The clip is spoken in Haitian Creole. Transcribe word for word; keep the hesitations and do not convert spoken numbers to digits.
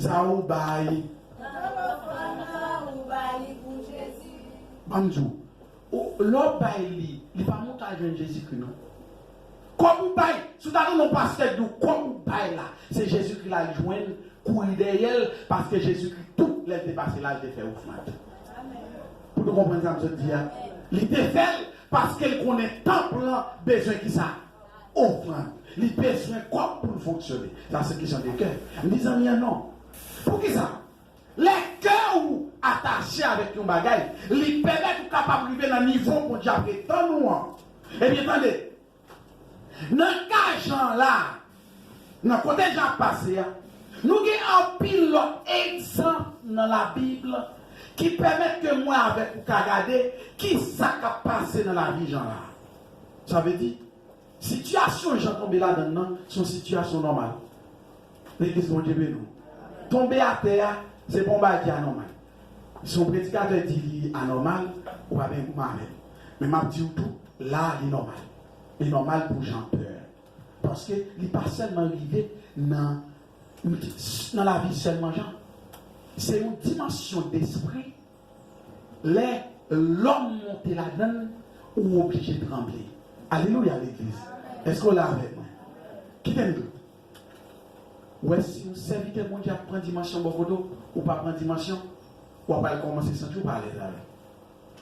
Sa ou bay. Ban m di w, ou- lè w bay li, li pa monte al jwenn Jezikri non. Kòb ou bay, si w ta tande yon pastè k di w kòb ou bay la, se Jezikri l al jwenn, kouri dèyè l, paske Jezikri tou lè l te pase la, l te fè ofrann. Pou nou konprann sa m sot di a, li te fè l paske l konnen tanp lan bezwen kisa? Ofrann. Li bezwen kòb pou l fonksyone. Sa se kesyon de kè. M di zanmi an non. Poukisa? Lè kè ou atache avèk yon bagay, li pèmèt ou kapab rive nan nivo Bondye ap ret tann ou an. Ebyen, tande, nan ka Jan la, nan kote Jan ap pase a, nou gen anpil lòt egzanp nan Labib ki pèmèt ke mwen avèk ou ka gade ki sa k ap pase nan lavi Jan la. Sa vle di, sitiyasyon Jan tonbe ladan l nan, se yon sitiyasyon nòmal. Legliz Bondye beni w. Tonbe atè a, se pa yon bagay ki anòmal. Si yon predikatè di li anòmal, ou pa gen pwoblèm avè l. Men m ap di w tou, la a, li nòmal. Li nòmal pou Jan pè. Paske li pa sèlman rive nan, nan lavi sèlman Jan. Se yon dimansyon despri. Lè lòm monte ladan l, ou oblije tranble. Alelouya, legliz. Èske w la avèk mwen? Kite m di w. Ou wè, si yon sèvitè Bondye ap pran dimansyon bò kote w, ou pa pran dimansyon, w ap al kòmanse santi w pa alèz avè l.